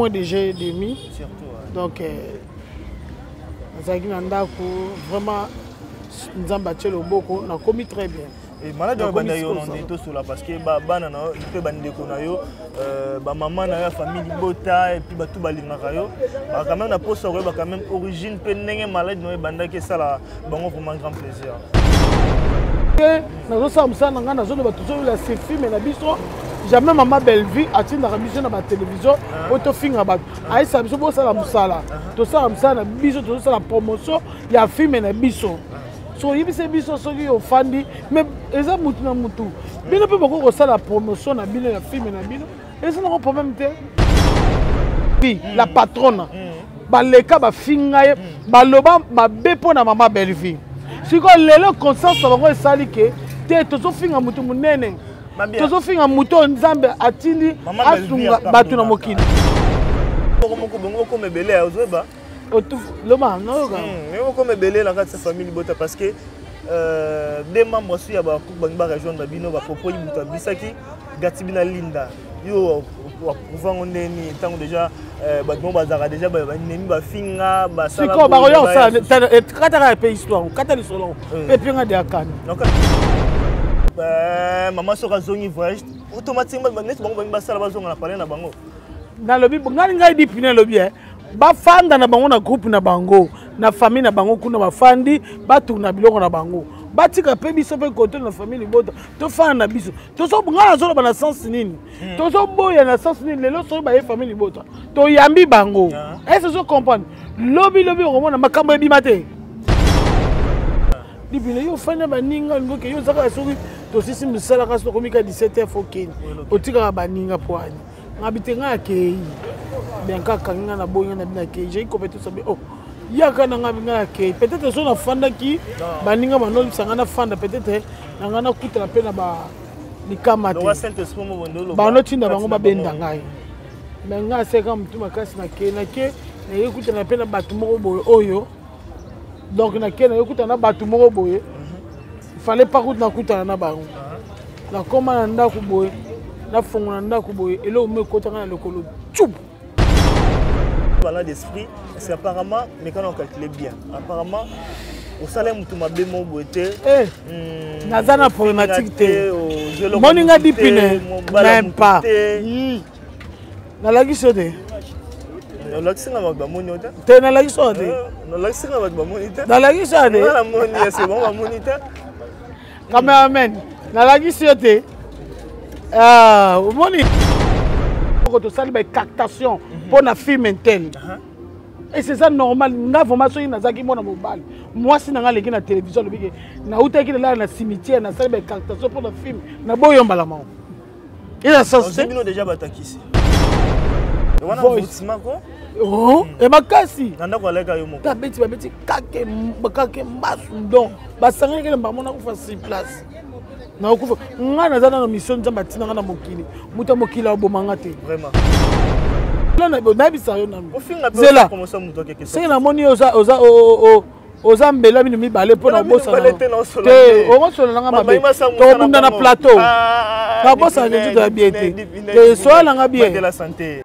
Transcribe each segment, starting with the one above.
mois déjà et demi. Surtout, ouais. Donc nazalaki na ndako vraiment nzambe atie loboko nakomi très bien. Maladi oyo ebanda yo na nde tosola parce que bana na yo mpe bandeko na yo, bamama na yo ya famille libota et puis bato balingaka yo quand même na posa koyeba quand même origine mpe ndenge maladi na yo ebandaki, esala bango vraiment grand plaisir. Nazosala mosala na ngai, nazoloba tozoyola se film na biso. Jamais mama Bellevue atindaka biso na batelevizio po tofinga bato. Ayesaka biso bosala mosala, tosala mosala na biso, tozosala promotion ya film na biso. So oyebisi biso soki ofandi, mais eza mutu na mutu. Bino mpe bokoki kosala promotion na bino ya film na bino, eza nango problème te. La patronne baleka bafinga ye, baloba mabe mpo na mama Bellevue. Sikoyo lelo conscience na bango esali ke te, tozofinga motu monene, tozofinga motu oyo Nzambe atindi asunga bato na mokili. Moko bongo okoma ebele, ozoyeba. Loba nayoka. Okoma ebele na kati ya famille libota parce que deux membres su ya bacoupe bangi barejoindre bino. Bapropos moto abisaki Gatibi na Linda, yo approuve yango ndeni ntango déjà bato moko bazalaka déjà banemi bafinga? Sikoyo bakoya kosala kataka pe histoire, kata lisolo epenga de akani. Mama soki azongi voyage, automatiquement neti bango bangi basala bazonga na palais na bango. Nalobi ngai ngai dipine nalobi bafanda na bango na groupe na bango, na famille na bango kuna, bafandi batuna biloko na bango, batika mpe biso mpe kote na famille libota tofanda na biso. Ngai nazoloba na sens nini? Tozoboya na sens nini? Lelo soki baye famille libota, toyambi bango, ese ozo comprendre, lobi lobi okomona makambo ebima te. Dipine, yo ofandi na baninga, olingi oke, yo ozaka soki tosisi mosala kasi tokomi ka 17 heures, fokeni otikaka baninga po ani ngabi te. Ngai akei, Bianka akangi ngai na boyi, ngai na bino akei, jei compétence abe oh yaka na ngai, ngai akei. Peut-être so nafandaki, baninga banolibisa ngai nafanda, peut-être na ngai nakutana mpe na ba likama te, banotinda bango babenda ngai. Me ngai aseka motu makasi, nakei, nake naye kutana mpe na bato moko boye oyo. Donc nake naye kutana na bato moko boye, fallait pas kutu nakutana na bango. Nakóma na ndako boye, nafongola ndako boye, eloko mo ekotanga na lokolo tsup. Voilà d'esprit, parce qu'apparemment mekana ocalcule bien, apparemment osala motu mabe mo boye te. Naza na problématique te, moninga dipine même pas nalakisi yo te. Olakisi nga bato bamoni yo te. Te, nalakisi yo te. Olakisi nga bato bamoni te. Nalakisi yo te. Namoni ese bango bamoni te. Cameraman, nalakisi yo te. Omoni oko tosali baécartation mpo na film intel et c'est ça normal. Nga vraiment soki nazalaki mwana mobali, mwasi na nga aleki na télévision, alobi ke nautaki nalala na cimetière, nasali baécartation mpo na film, naboyombala mao eza sens te. Bino déjà batakisi wana mako. Oh, e makasi. Na ndako aleka yo moko. Babeti babeti kake kake mbasu, donc basangani kele bango, nakufa sur place, nakokufa. Ngai naza nano mission Nzambe atinanga na mokili, moto ya mokili abomanga te. Vraiment. Nayebisa yo nanu. Ofinga mpe Zela. promotion moto akeke. Soki namoni oza mbela bino mibale mpo na Mbela mibale te, naosola te nde. Okosola nanga mabe. Babayima sa mosala Tokobunda na bango. plateau. Ah, Nabosana Dipine, nzoto ya bien te. Dipine, Te, Dipine. sola nanga bien. Batela santé.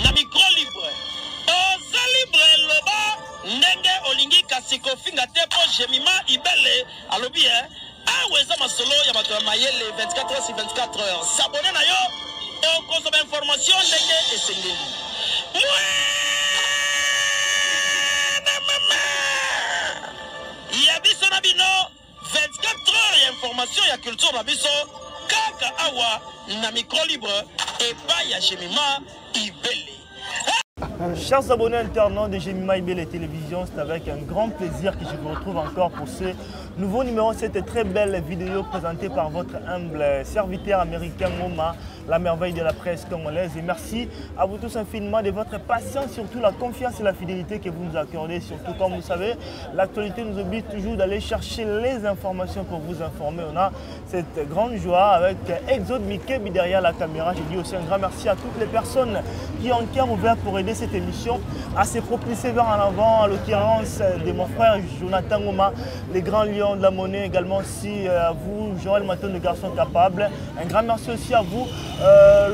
Na micro libre, oza libre, loba ndenge olingi, kasi kofinga te, mpo Jemima Ibele alobi e awa eza masolo ya bato ya mayele. 24 heures sur 24 heures, s'abonner na yo, okozwa bainformation ndenge esengeli. Mwana mama ya biso na bino, 24 heures ya information ya culture na biso kaka awa na micro libre. Epai ya Jemima Ibele. Chers abonnés internautes de Jemima Ibele Télévision, c'est avec un grand plaisir que je vous retrouve encore pour ce nouveau numéro, cette très belle vidéo présentée par votre humble serviteur américain Ngoma, la merveille de la presse congolaise. Et merci à vous tous infiniment de votre patience, surtout la confiance et la fidélité que vous nous accordez. Surtout, comme vous savez, l'actualité nous oblige toujours d'aller chercher les informations pour vous informer. On a cette grande joie avec Exode Mikebi derrière la caméra. Je dis aussi un grand merci à toutes les personnes qui ont cœur ouvert pour aider cette émission à se propulser vers en avant, à l'occurrence de mon frère Jonathan Goma, les grands lions de la monnaie, également aussi à vous, Joël Maton, le garçon capable. Un grand merci aussi à vous,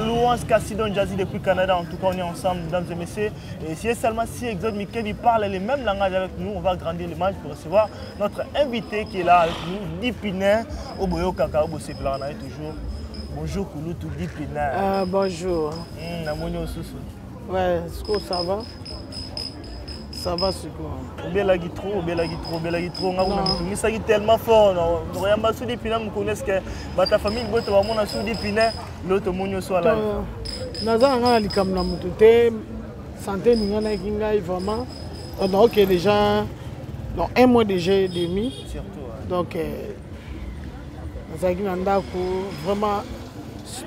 Louance Cassidon Jazzy depuis Canada. En tout cas, on est ensemble, mesdames et messieurs. Et si seulement si Exode Mikebi parle les mêmes langages avec nous, on va agrandir l'image pour recevoir notre invité qui est là avec nous, Dipinin Oboyo Kaka Obo toujours. Bonjour Kouloutou Dipinin. Bonjour. Namoni osusu. Ouais, est-ce que ça va? Ça va sikoyo. Obelaki trop, obelaki trop, obelaki trop. Nga kuna mitungisaki tellement fort. Noyamba su Dipinin mokolo est-ce que bata famille boto bamona su Dipinin l'autre tomoni oso ala. Naza na nga na likambo na motu te. Santé eninganaki ngai vraiment. Donc ok déjà dans un mois déjà et demi. Surtout. Ouais. Donc nazalaki na ndako vraiment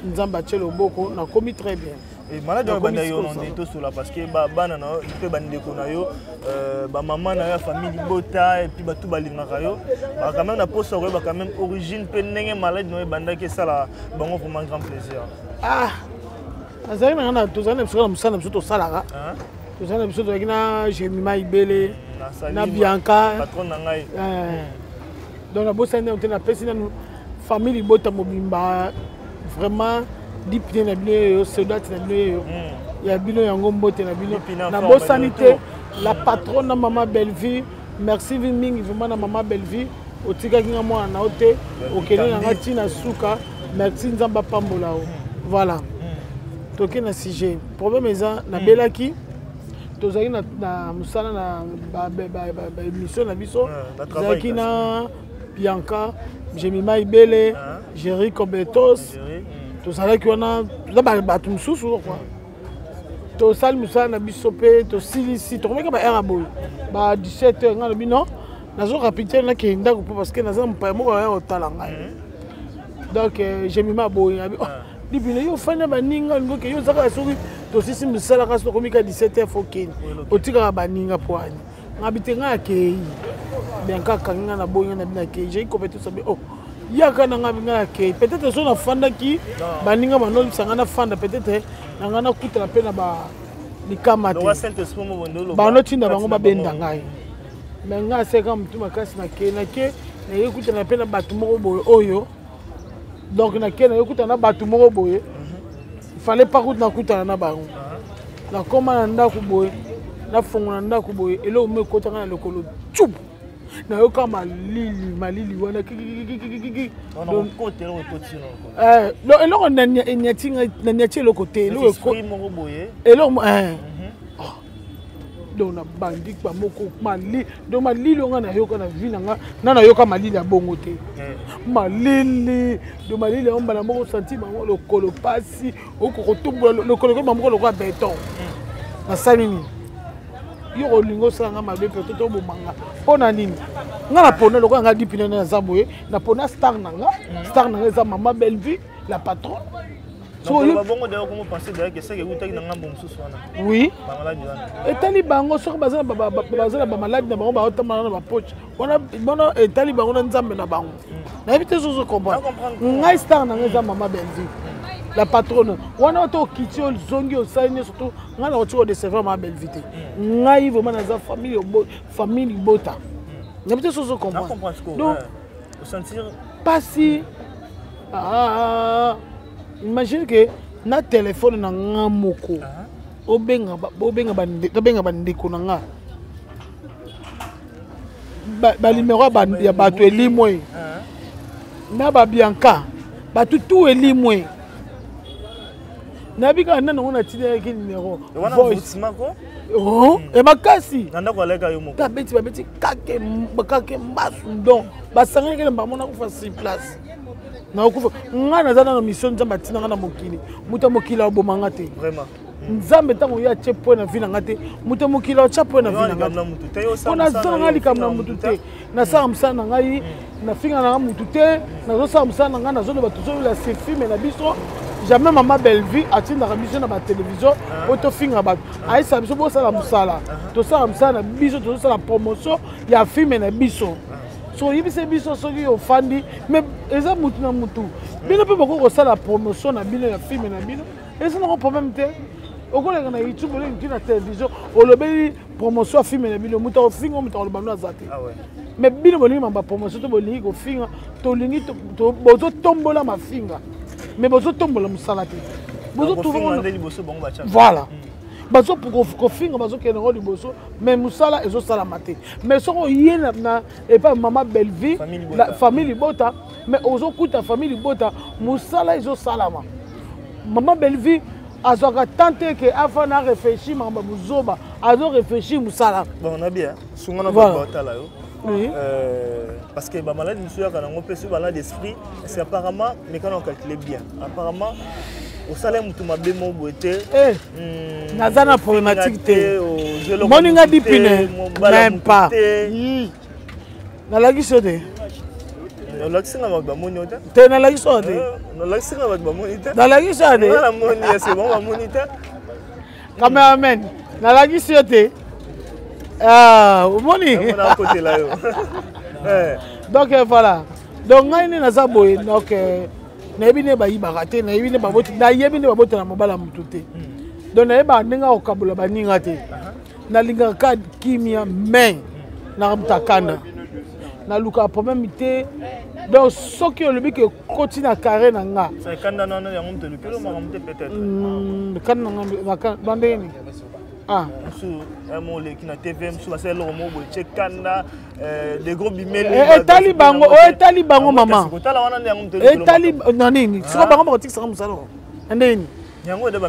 Nzambe atie loboko nakomi très bien. Et malade oyo banda yo na nde tosola parce que bana na yo mpe bandeko na yo, bamama na yo ya famille libota et puis bato balingaka yo ba quand même na posa koyeba quand même origine mpe ndenge malade na yo ebandaki esala bango vraiment grand plaisir. Ah, nazalaki na nga tozali na biso na mosala na biso tosalaka, tozali na biso tozalaki na Jemima Ibele na Bianca patron na ngai. Donc nabosani nano te, napesi nanu famille libota mobimba vraiment dipine na bino yeyo, soldate na bino yeyo, ya bino yango mbote na bino. Nabosani te la patronne na mama Bellevue, merci mingi vraiment na mama Bellevue, otikaki nga mwana na yo te, okende na nga ntina suka, merci Nzambe apambola yo. Voilà, toke na sujet. Problème eza nabelaki, tozalaki na mosala na baémission na biso, tozalaki na Bianca, Jemima Ibele, Jerry Kobetos, tozalaki wana toza bato mosusu quoi. Tosali mosala na biso mpe tosilisi, tokomaki ba heure ya boye ba 17 heures. Ngai lobi non, nazo rapide nakende ndako mpo parce que naza mopaya moko aya kotala ngai. Donc Jemima boye abi Dipine yo ofandi na baninga olingi oke yo ozaka soki tosisi mosala kasi tokomi ka 17 heures fo okende otikaka baninga po ani ngabi te ngai akei. Bianca akangi ngai na boyi ngai na bino akei. Jei compétence abi oh yaka na ngai ngai akei. Peut-être so nafandaki baninga banolibisa ngai nafanda, peut-être na ngai nakutana mpe na ba likama te, banotinda bango babenda ngai. Mais ngai aseka motu makasi nakei, nake naye kutana mpe na bato moko boye oyo. Donc nake naye kutana na bato moko boye, fallait pas kutu nakutana na bango. Nakoma na ndako boye, nafongola ndako boye, eloko moko ekotanga na lokolo tsup, nayoka malili malili wana kikikikikiki. Eloko naniati eloko te, eloko donc nabandi bamoko malili. Donc malili oyo nga nayoka na vie na nga na nayoka malili ya bongo te, malili donc malili yango mbala moko santi bango lokolo pasi, okokotombola lokolo koyeba moko lokola beton. Nasali nini? Yo kolinga osala nga mabe peut-être obomanga mpo na nini? Nga napona lokola nga Dipine naza boye, napona star na nga, star na nga eza mama Bellevue la patronne. Bongo d'ailleurs comment penser d'ailleurs que c'est que utaki na ngambo mosusu wana? Oui, bamaladi wana etali bango soki baza na bamaladi na bango, baotambola na bapoche wana bona, etali bango na Nzambe na bango. Nayebi te sozo comprendre ngai. Star na ngai eza mama Bellevue la patronne wana. To okiti ozongi osali nyonso to ngai nakoti kodecevoir mama Bellevue te. Ngai vraiment naza famille, famille libota. Nayebi te sozo comprendre. Donc pasi, imagine que na telefone na nga moko obenga obenga bandeko na nga, banuméro ya bato elimwe na babianca, bato tu elimwe. Nayebi kaka nani yango natindelaki numero. Voice. Oh, e makasi. Na ndako aleka yo moko. Babeti babeti kake kake mbasu donc basangani kele bango nakufa sur place. Nakufa ngai naza nano mission Nzambe atinda ngai na mokili. Moto ya mokili aboma nga te. Vraiment. Nzambe ntango ye atie point na vie na ngai te, moto ya mokili atya point na vie na ngai te. Mpo nazala ngai likambo na motu te. Nasala mosala na ngai, nafinga na ngai motu te, nazosala mosala na ngai, nazoloba tozoyola se filme na biso. Jamais mama Bellevue atindaka biso na batelevizio oyo tofinga bato. Ayesaka biso bosala mosala. Tosala mosala na biso, tozosala promotion ya filme na biso. So oyebisi biso soki ofandi, mais eza mutu na mutu. Bino mpe bokoki kosala promotion na bino ya filme na bino. Eza nango problème te. Okoleka na YouTube, oleki na télévision, olobeli promotion ya filme na bino, moto akofinga, moto akoloba no aza te. Mais bino bolingi mamba promotion to bolingi kofinga, tolingi bozotombola mafinga, mais bozotombola mosala te. Voilà. Bazo kofinga, bazokende yango liboso, mais mosala ezosalama te. Mais soki oye na epai mama Bellevue, famille libota, mais ozokuta famille libota, mosala ezosalama. Mama Bellevue azwaka temps te ke afana réfléchir makambo ya bozoba, azo réfléchir mosala. Bon, na bien, sunga na bato yo. Oui. Parce que ba malade mosusu yaka nango mpe soki malade d'esprit, c'est apparemment mais quand on calcule bien, apparemment osala motu mabe moko boye te. Naza na problématique te. Moninga dipine même pas. Nalakisi yo te. Nalakisi nga bato bamoni yo te. Te, nalakisi yo te. Nalakisi nga bato bamoni te. Nalakisi yo te. Nga namoni, c'est bon, bamoni te. Cameraman, nalakisi yo te. Ah, omoni. Nakotela yo. Donc voilà. Donc ngai nde naza boye, donc nayebi nde bayibaka te, nayebi nde baboti, nayebi nde babotela mobala motu te. Donc nayebaka ndenge akokabola baninga te. Nalingaka kaka kimia, mais nakamuta kanda. Nalukaka problème te. Donc soki olobi ke koti na carré na nga. Kanda na yango moto elukeli makambo te peut-être. Kanda na nga ba ndenge nini? Ah. Mosusu moleki na TV, mosusu basala eloko moko boye tie kanda, de gros bimeli. Etali bango, etali bango mama. Kotala wana nde yango moto etali na nini? Siko bango bakotikisaka mosala na ndenge nini? Yango nde ba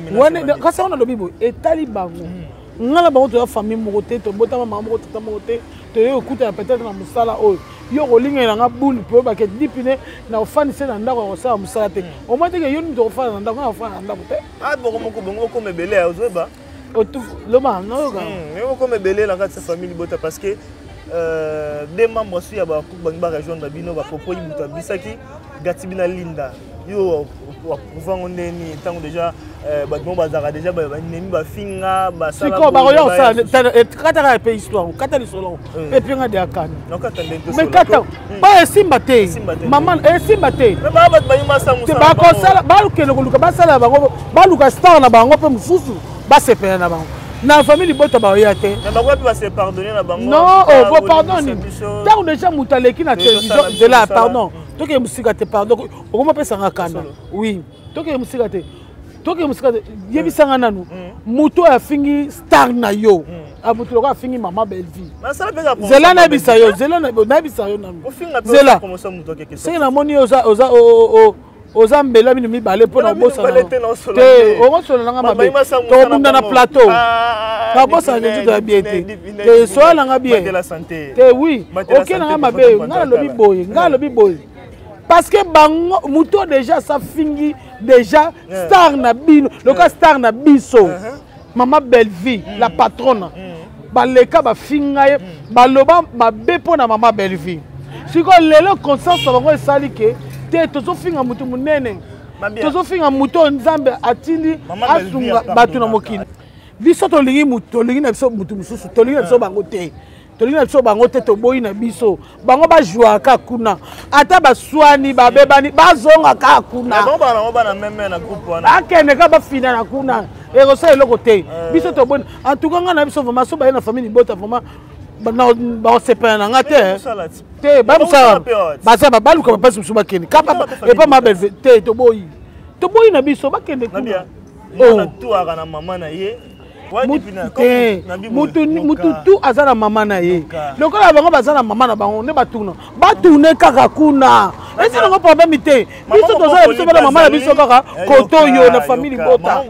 kasi wana alobi boye, etali bango. Nga na bango toza famille moko te, tobotama mama moko, tata moko te, toye kokutana peut-être na mosala oyo. Yo kolingela nga boule po oyebake dipine na ofandise na ndako ya kosala mosala te. Omoni te ke yo nini tokofanda na ndako, nga nafanda na ndako te. Ah, boko moko bongo okoma ebele, ozoyeba? Loba, nayoka. Yo okoma ebele na kati ya famille libota parce que deux membres su ya ba bangi ba rejoindre bino, ba propos moto abisaki Gati bina Linda. Yo approuva ngo ndeni ntango déjà bato moko bazalaka déjà banemi bafinga basala. Sikoyo bakoya kosala kata kaka pe histoire, kata lisolo epe nga de akani. Mais kata ba esimba te, mama esimba te. Mais ba bato bayimba sa mosala. Bakosala bakende koluka basala bango, baluka star na bango mpe mosusu basepela na bango. Na famille libota baoya te. Mais bango mpe base pardonner na bango. Non, oh, bo pardonne. Ntango déjà moto aleki na télévision, nzela, pardon. Tokende mosika te, pardon. Okoma pesanga kanda. Oui, tokende mosika te. Tokende mosika te. Yebisanga nanu. Moto oyo afingi star na yo. Moto lokola afingi mama Bellevue. Zela nayebisa yo, zela nayebisa yo nanu. Zela. Seke namoni yo oza mbela mino mibale mpo na obosana te, okosola nanga mabe, tokobunda na plateau. Nabosana nzoto ya bien te, te sola nanga bien te. Oui, oke nanga mabe, ngai nalobi boye, ngai nalobi boye parce que bango moto déjà safingi déjà star na bino, loka star na biso mama Bellevue, la patronne, baleka bafinga ye, baloba mabe mpo na mama Bellevue. Sikoyo lelo conscience na bango esali ke te tozofinga motu monene, tozofinga motu oyo Nzambe atindi asunga bato na mokili. Biso tolingi motu, tolingi na biso motu mosusu, tolingi na biso bango te, tolingi na biso bango te, toboyi na biso bango. Bajouaka kuna, ata baswani babebani, bazonga kaka kuna, bakende kaka bafina na kuna, ekosala eloko te. Biso toboyi. En tout cas ngai na biso vraiment, so baye na famille libota vraiment bakosepela na nga te te, bamosala baza baluka bapasi mosusu bakende epa mabelve te. Toboyi, toboyi na biso, bakende kuna. Tuaka na mama na ye. Te, mutu tu aza na mama na ye. Lokola bango baza na mama na bango nde batuna, batune kaka kuna, eza nango problème te. Biso toza na biso bana mama na biso kaka koto oyo na famille libota.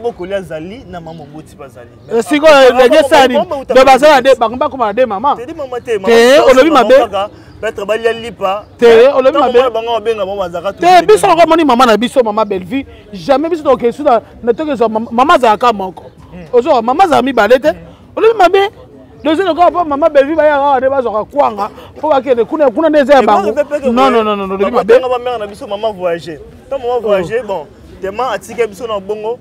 Sikoyo ndenge esala nini? Do baza na de bango bakoma na de mama te. Olobi mabe peut-être balia lipa te, olobi mabe bango babenga bango bazalaka te. Biso loko omoni mama na biso, mama Bellevue, jamais biso tokokende su na tokezwa mama azalaka moko. Ozwaka mama azala mibale te. Olobi mabe. Deuxième, lokola mpo mama Bellevue bayaka awa nde bazwaka kwanga mpo bakende kuna kuna nde eza ya bango. Non, non, non, non, olobi mabe. Bamare na biso, mama voyage, to mama voyage, bon, tema atiki biso na bongo.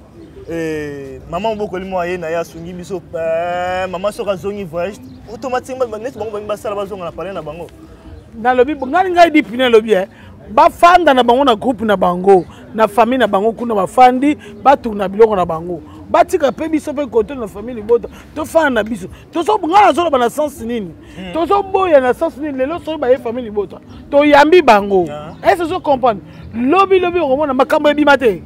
Mama mobokoli mwa ye na ye asungi biso. Mama soki azongi voyage, automatiquement neti bango bangi basala, bazonga na palais na bango. Nalobi ngai dipine, nalobi bafanda na bango na groupe na bango, na famille na bango kuna, bafandi batuna biloko na bango, batika mpe biso mpe kote na famille libota tofanda na biso. Ngai nazoloba na sens nini? Tozoboya na sens nini? Lelo soki baye famille libota, toyambi bango, est-ce ozo comprendre? Lobi lobi okomona makambo ebima te.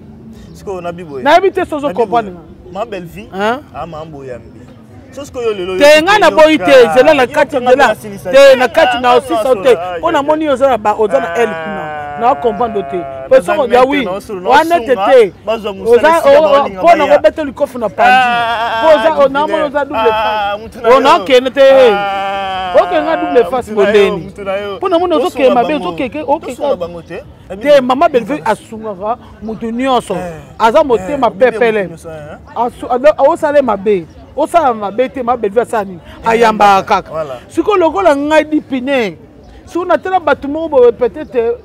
Nayebi te so ozo comprendre. Ma Bellevue ama boyambi. Te, ngai naboyi te. Zela na kati, nzela te, na kati na osisa te, mpo namoni oza na oza na ele kuna, na comprendre te po soko ya wi wana ete te mpo na kobeta likofu na pandi, mpo namoni oza double face. Onakende te, okenga double face bondeni, mpo namoni ozokende mabe, ozokeke te. Mama Bellevue asungaka moto nyonso, aza motema pepele. Osala mabe, osala mabe te, mama Bellevue asala nini? Ayambaka kaka. Sikoyo lokola ngai dipine, soki natala bato moko boye, peut-être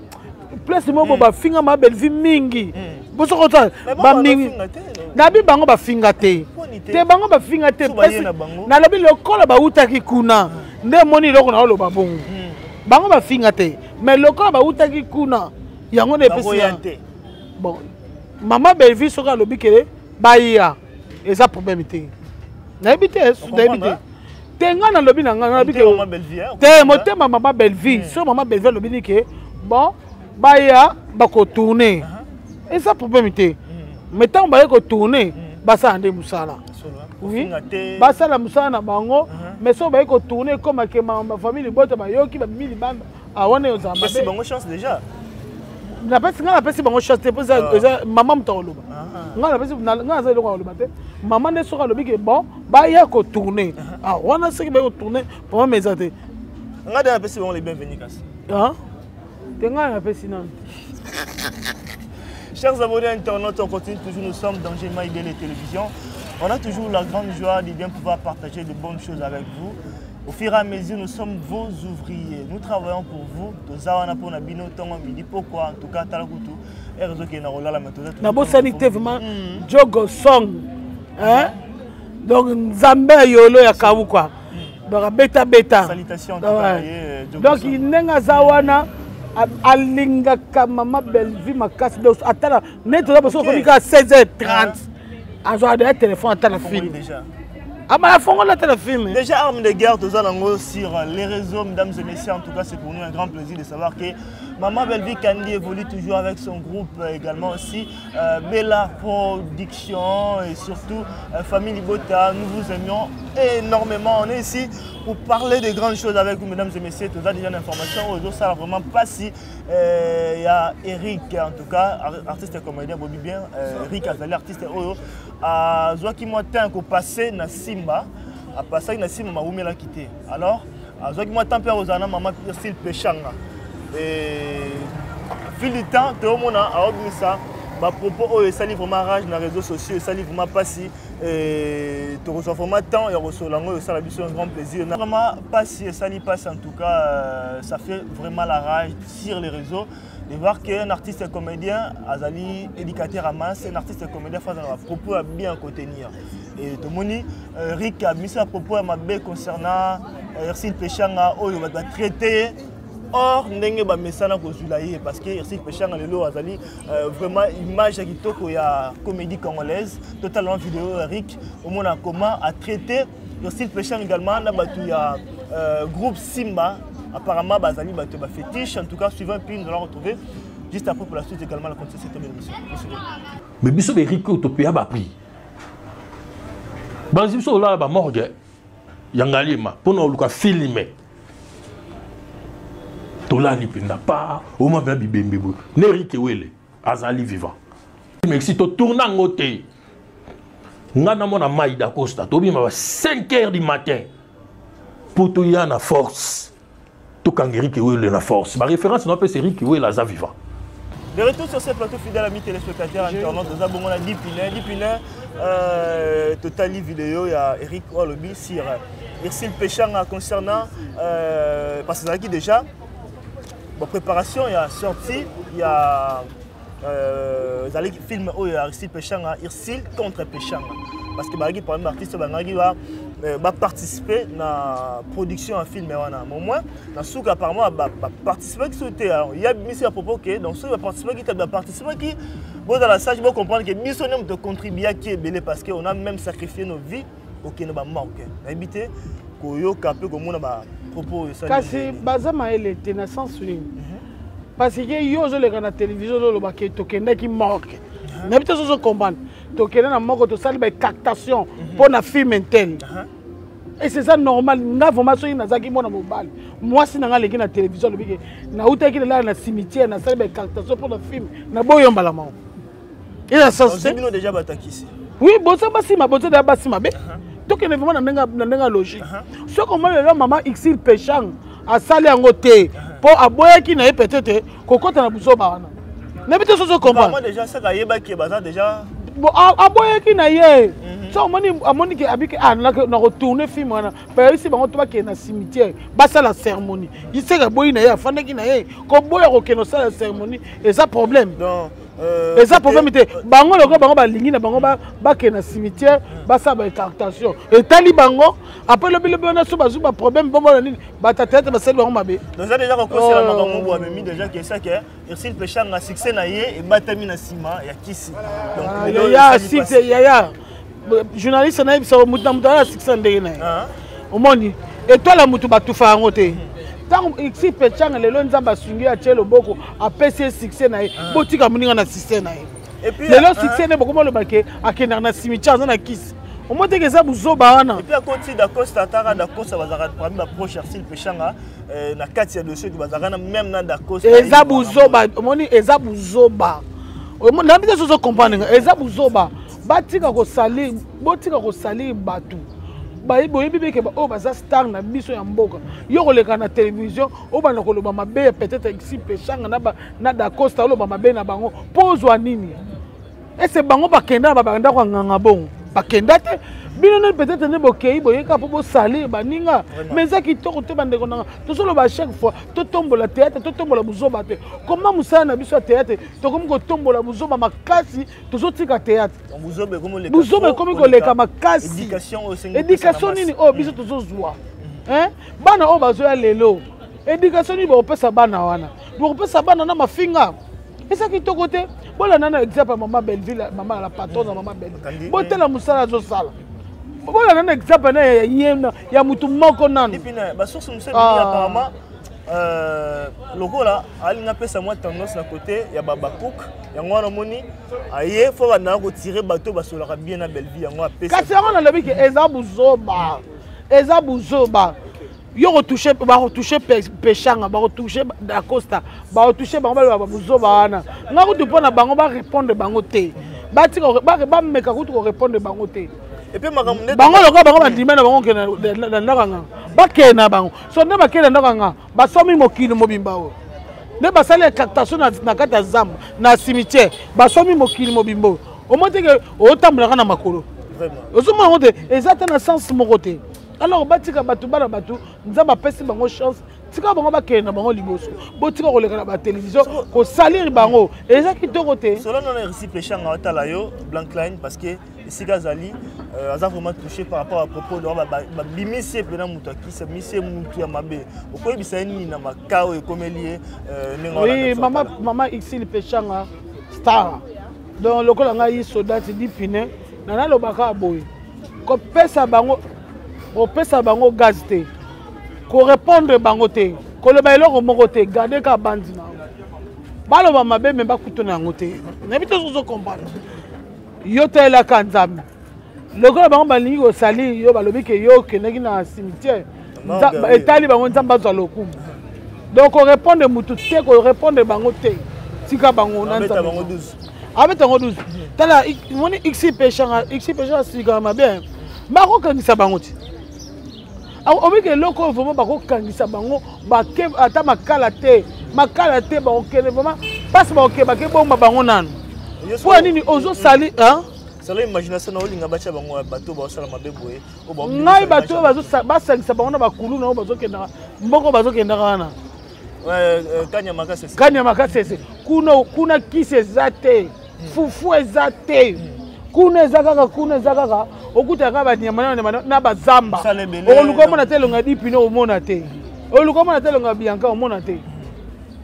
place moko boye bafinga mama Bellevue mingi, bosoko otala bamingi nabi bango bafinga te te, bango bafinga te. Nalobi lokola bautaki kuna nde emoni eloko na oloba bongo. Bango bafinga te, mais lokola bautaki kuna, yango nde epesi. Bon, mama Bellevue soki alobi ke baya, eza problème te. Nayebi te, nayebi te te. Ngai nalobi na ngai, nalobi ke te, motema mama Bellevue. So mama Bellevue alobi ni ke bon, baya bakotourne, eza problème te. Mais ntango baye kotourne, basala nde mosala. Oui, basala mosala na bango. Mais soki baye kotourne, ekomake famille libota bayoki, babimi libanda, awana ezala mabe. Bango chance déjà. Napesi, ngai napesi bango chance te, mpo eza mama moto akoloba. Ngai napesi, ngai naza eloko akoloba te. Mama nde soki alobi ke bon, baya kotourne wana, soki baye kotourne, problème eza te. Ngai nde napesi bango les bienvenus kasi. Te, ngai napesi nano. Chers abonnés internautes, on continue toujours, nous sommes dans Gema Ibele Télévision. On a toujours la grande joie de bien pouvoir partager de bonnes choses avec vous. Au fur et à mesure, nous sommes vos ouvriers. Nous travaillons pour vous. Toza wana pona bino tongo midi pourquoi en tout cas talakutu réseau qui est na la méthode. Nabosani te vraiment Jogo Song. Hein? Donc Nzambe yolo ya Kawuka. Donc beta beta. Salutations en tout cas. Donc ndenge aza wana, alingaka mama Bellevue makasi. Donc atala neti toza boso, okomi kaka 16h30, azwaka deya téléphone, atala film. Ah bah, fongola la film. Déjà, arme de guerre, tout ça, sur les réseaux, mesdames et messieurs. En tout cas, c'est pour nous un grand plaisir de savoir que Maman Bellevue Candy évolue toujours avec son groupe, également aussi Bella Production et surtout Famille Libota. Nous vous aimions énormément. On est ici pour parler de grandes choses avec vous, mesdames et messieurs. Tout ça, déjà d'informations. Aujourd'hui, ça vraiment pas si. Il y a Eric, en tout cas, artiste et comédien, Bobby bien. Eric Azali, artiste oyo azwaki mwa temps kopase na Simba, apasaki na Simba, mawumelaki te. Alors azwaki mwa temps mpe akozala na mama Style Peshanga. Fil du temps, toomona aobimisa bapropos oyo esali vraiment rage na réseaux sociaux, esali vraiment mpasi. Tokozwa vraiment temps ya kosolola yango, esala biso un grand plaisir. Vraiment mpasi, esali mpasi en tout cas. Ça fait vraiment la rage sur les réseaux de voir qu'un artiste comédien azali éducateur à masse, un artiste comédien face à propos à bien contenir. Et tomoni Rick a mis ça à propos ya mabe concernant Ersil Peshanga oyo bato batraité or ndenge bamesana kozwila ye, parce que Ersil Peshanga lelo azali vraiment image ya kitoko ya comédie congolaise. Totalement vidéo Eric, omona comment a traité Ersil Peshanga, également na bato ya groupe Simba, apparemment bazali bato ya bafétiche. En tout cas, suivant, puis nous allons retrouver juste après pour la suite également la continuité de cette émission. Mais biso baErik oyo topeya baprix. Banzi biso olala ba morgue ya Ngaliema mpona oluka filme. Tolali mpenza pa oma mpenza bibembe boye. Ne Eric Ewele azali vivant. Merci to tourna yango te. Nga namona Mai Dacosta tobima ba 5 heures du matin mpo toya na force. Tokanga Eric Ewele na force. Ba référence na opesa Eric Ewele aza vivant. De retour sur ce plateau, fidèle ami téléspectateur, internaute, nous avons Dipine, Dipine, totali vidéo, il y a Eric Olobi sur Ursule Pechanga concernant, parce que déjà, bon, préparation, il y a sortie, il y a film où il y a Ursule Pechanga, Ursule contre Pechanga. Parce que bah, par exemple, artiste, bah, va participer à la production d'un film. Mais au moins, dans ce cas, apparemment, va participer à il y a mis à propos que dans ce va participer qui va participer qui bon dans la salle, je vais comprendre que mission de contribuer à qui est belé parce qu'on a même sacrifié nos vies au Kenya ba manque. Habité koyoka pe komona ba propos ça. Kasi baza maele te na sens nini? Parce que yo ozoleka na télévision ozoloba ke tokendaki morgue. Nayebi te soki comprendre. Tokende na moko tosali ba captation mpo na film intel. Et c'est ça normal. Nga vraiment soki nazalaki mwana mobali, mwasi na nga aleki na télévision alobi ke nautaki lelala na cimetière, nasali ba captation mpo na film, naboyombala mao. Eza sens te. Bino déjà batakisi. Oui, boza basima, boza déjà basima be. Tokende vraiment na ndenge logique. Soki omoni lelo mama Ursule Pechang asali yango te mpo aboyaki na ye peut-être kokota na buzoba wana. Nayebi te soki ozo comprendre. Moi déjà saka ayebaki baza déjà bon, aboyaki na ye. So omoni amoni ke abiki ah na retourner film wana. Bayebisi bango to bakende na cimetière basala cérémonie. Iseka aboyi na ye afandaki na ye koboya kokende kosala cérémonie eza problème. Donc eza problème te. Bango lokola bango balingi na bango bakende na cimetière basala ba écartation. Etali bango après lobi lobi wana so bazwi ba problème bomona nini bato ya théâtre basali bango mabe. Donc ça déjà kokosela makambo bo amemi déjà ke ça ke Ursule Pechanga succès na ye ebatami na nsima ya kisi. Donc lelo ya esali succès pasi. yaya journaliste na yebisa moto na moto aza na succès ndenge na ye. Omoni étoile ya moto batufa yango te. Ntango Ursule Pechanga lelo Nzambe asungi ye atie loboko apesi ye succès na ye, botika moninga na succès na ye. Et puis, lelo succès ne bokoma loba ke akendaka na cimetière aza na kisi. Omoni teke eza buzoba wana. Et puis akoti Dacosta ataka Dacosta bazalaka parmi ba proche Ursule Pechanga na kati ya dossier bazalaka na même na Dacosta. Eza buzoba, omoni eza buzoba. Omoni na biso sozo comprendre nga, eza buzoba. Batika kosalir, botika kosalir bato. Bayebi, boyebi beke ba oyo baza star na biso ya mboka. Yo koleka na télévision, obanda koloba mabe ya peut-être Ursule Pechanga na ba, na Dacosta oloba mabe na bango. Po ozwa nini? Ese bango bakenda na ba ndako ya nganga bongo. Bakenda te. Bino nde peut-être nde bokei boyeka po bosalir baninga. Mais eza kitoko te bandeko nanga. Tozoloba chaque fois totombola théâtre, totombola buzoba te. Comment mosala na biso ya théâtre tokomi kotombola buzoba makasi, tozotika théâtre. Donc, buzoba ekomi koleka Buzoba trop, ekomi koleka koleka makasi. Éducation oyo esengi Éducation kopesa na nini basi. oyo biso tozozwa? Hein? Bana oyo bazoya lelo. Éducation nini bakopesa bana wana? Bakopesa bana na mafinga. Eza kitoko te. Bolanda na exemple ya mama Belleville, mama la patronne ya mama Belleville. Kandi, Botela mosala azosala. Bolanda na exemple na ya ye na, ya mutu moko nanu. Et puis, na, ba source mosusu apparemment, lokola alinga pesa mwa tendance na côté ya ba bakouk, yango wana omoni, aye, fo banda kotirer bato basolaka bien na Belleville, yango apesa. Kasi yango nalobi ke eza buzoba. Eza buzoba. Yo retoucher, ba retoucher Pechanga, ba retoucher Dacosta, ba retoucher bango ba buzoba wana. Nga kutu pona bango ba répondre bango te. Ba tika ba, ba meka kutu ko répondre bango te. Et puis makambo nde bango lokola bango bandima na bango ke na ndako nga. Ba ke na bango. So nde ba ke na ndako nga, ba somi mokili mobimba oyo. Nde basali incantation na kati ya zamba, na cimetière, ba somi mokili mobimba oyo. Omoni te ke otambolaka na makolo. Vraiment. Ozomona yango te, eza te na sens moko te. Alors batika bato bana bato, Nzambe apesi bango chance, tika bango bakende na bango liboso. Botika koleka na ba télévision, kosalir bango. Eza kitoko te. Selon nous, Ursule Pechanga otala yo Blank Line parce que esika azali, aza vraiment touché par rapport à propos de ba, ba, ba bimisi pe na mutu akisa, bimisi mutu ya mabe. Okoyebisa ye nini na maka oyo ekomeli ye ndenge wana Oui, na totala? mama Ursule Pechanga star. Donc lokola ngai soldat di pine, na nalobaka boye. Kopesa bango, kopesa bango gaz te. Ko répondre bango te. Koloba eloko moko te, garder ka bandi na. Baloba mabe me bakutu na yango te. Nayebi te soki ozo comprendre. Yo telelaka Nzambe. Lokola bango balingi kosali yo, balobi ke yo okendaki na cimetière, etali bango, Nzambe azwa lokumu. Donc korépondre mutu te, korépondre bango te, tika bango na Nzambe abeta yango 12. Tala, moni xi peshanga, xi peshanga asilikaka mabe, bakokangisa bango ti obiki eloko oyo vraiment bakokangisa bango, bake ata makala te, makala te, bakokende vraiment mpasi, bakokende bake bomba bango nanu. Mpo ya nini ozosali? Sala imagination na olinga batya bango bato baosala mabe boye. Ngai bato oyo basangisa bango na bakulu na oyo bazokendaka mboko, bazokendaka wana Kanyama Kasese kuna, kuna kisi eza te, fufu eza te kuna, eza kaka kuna, eza kaka okutaka kaka banyama na bazamba. Okoluka omona te elonga Dipine, omona te. Oluka omona te elonga Bianca, omona te.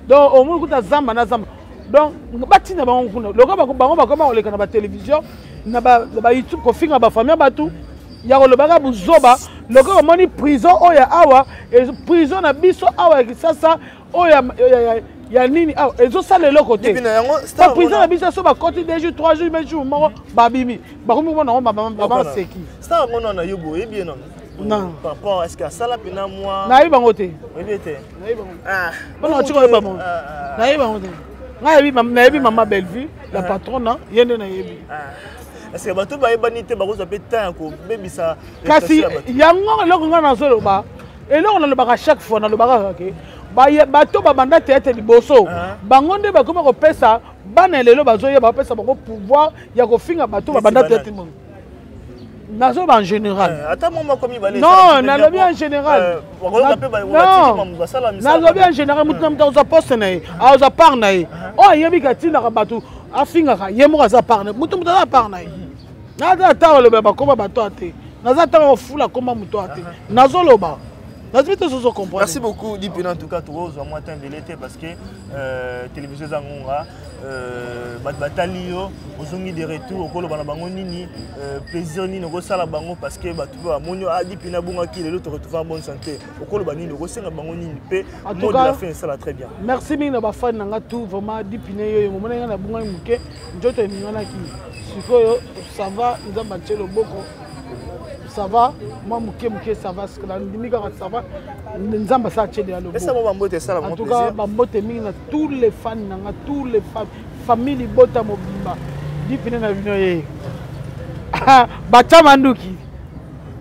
Donc omoni kuta zamba na zamba. Donc batinda bango kuna, lokola bango bakoma koleka na batelevizio, na bayoutube, kofinga bafamille ya bato, ya kolobaka buzoba. Lokola omoni prison oyo ya awa, prison na biso awa ya Kisasa oyo ya nini awa, ezosala eloko te. Baprison na biso so bakoti 2 jours, 3 jours, mais jour moko babimi, bakomi komona yango babaseki. Star yango nano yo boye, oyebi ye nano? Non. Par rapport est-ce que asala mpena mwa Nayebi bango te. Oyebi te? Nayebi bango mpona otika oyeba bango, nayebi bango te. Ngai nayebi mama Bellevue, la patronne, ye nde nayebi. Est-ce que bato bayebani te bakozwa mpe temps ya kobebisa? Kasi yango eloko ngai nazoloba, eloko nalobaka chaque fois, nalobaka kaka ke bato babanda théâtre liboso, bango nde bakoma kopesa bana lelo bazoyeba, bapesa bango pouvoir ya kofinga bato babanda théâtre. Nazoba en général. Ata mwa moko mibale. Non, nalobi en général. Nalobi en général, motu na moto akozwa poste na ye, akozwa part na ye. Oyo ayebi katindaka bato afingaka, ye moko aza part na ye. Motu moto aza part na ye. Naza ata oloba bakoma bato a te, naza ata kofula koma moto a te, nazoloba nazwi te sozo comprendre. Merci beaucoup Dipina. En tout cas tokozwa mwa temps ebele te parce que télévision eza ngonga, bato batali yo ozongi de retour. Okoloba na bango nini? Plaisir nini okosala bango? Parce que bato mpe bamoni ah, Dipina abongaki, lelo toretrouve en bonne santé. Okoloba nini? Okosenga bango nini? Mpe mot de la fin esala très bien. Merci mingi na bafani na nga tout. Vraiment, Dipina yoyo momona nga nabungaki moke, nzoto eninganaki. Sikoyo ça va, Nzambe atie loboko, ça va mwa moke moke, ça va. Nandimi kaka ça va, Nzambe asala tie deya loboko. Bambote esala. En tout cas bambote mingi na tous les fans na nga, tous les fans, famille libota mobimba. Dipine na bino ye batya manduki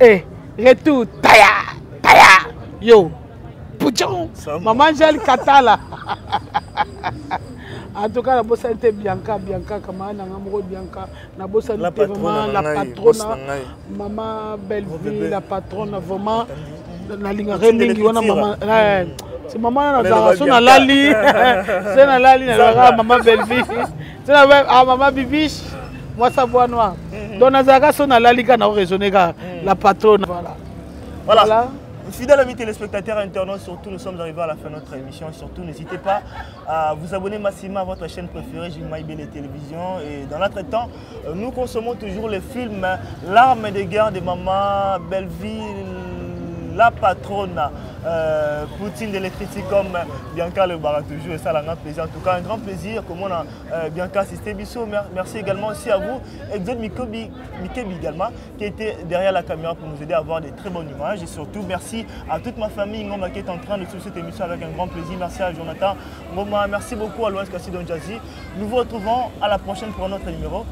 e retour taya taya yo puchon, mama Angel Katala. En tout cas nabosani te Bianca, Bianca camarade na nga moko Bianca, nabosani te vraiment, la patronne, mama Bellevue, la patronne. Vraiment nalingaka ye mingi wana mama. C'est mama wana nazalaka so nalali, se nalali nalaka mama Bellevue, se ah, mama Bibiche, mwasa bois noir. Donc nazalaka so nalali kaka na oraisonne kaka la patronne, voilà. Voilà. Voilà. Fidèles amis téléspectateurs, internautes, surtout, nous sommes arrivés à la fin de notre émission. Surtout, n'hésitez pas à vous abonner massivement à votre chaîne préférée, Jimma Ibele Télévision. Et dans notre temps, nous consommons toujours les films L'arme de guerre de Maman Belleville, la patronne, Poutine de l'électricité comme Bianca Le Bara toujours, et ça, un grand plaisir. En tout cas, un grand plaisir, comme on a Bianca assisté Bissot. Merci également aussi à vous, Exode Mikobi, Mikebi également, qui était derrière la caméra pour nous aider à avoir des très bonnes images. Et surtout, merci à toute ma famille Ngoma qui est en train de suivre cette émission avec un grand plaisir. Merci à Jonathan Ngoma, merci beaucoup à Lois Kassi Donjazi. Nous vous retrouvons à la prochaine pour un autre numéro.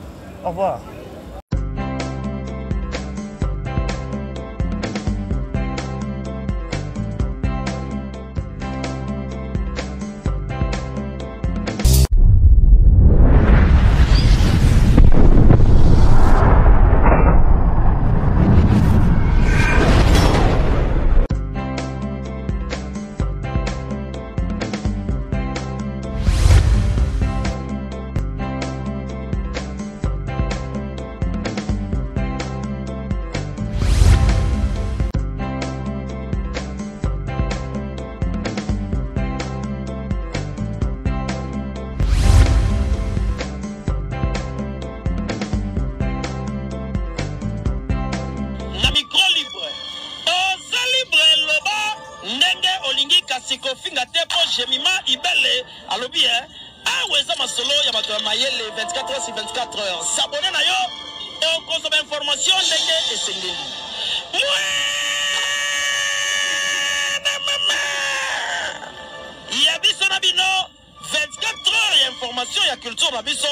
Au revoir. Na micro libre, oza libre, loba ndenge olingi, kasi kofinga te mpo Jemima Ibele alobi e awa eza masolo ya bato ya mayele. 24 heures sur 24 heures, s'abonner na yo oko. Okozwa bainformation ndenge esengeli. Mwana mama ya biso na bino 24 heures ya information ya culture na biso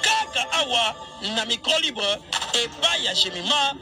kaka awa na micro libre epai ya Jemima.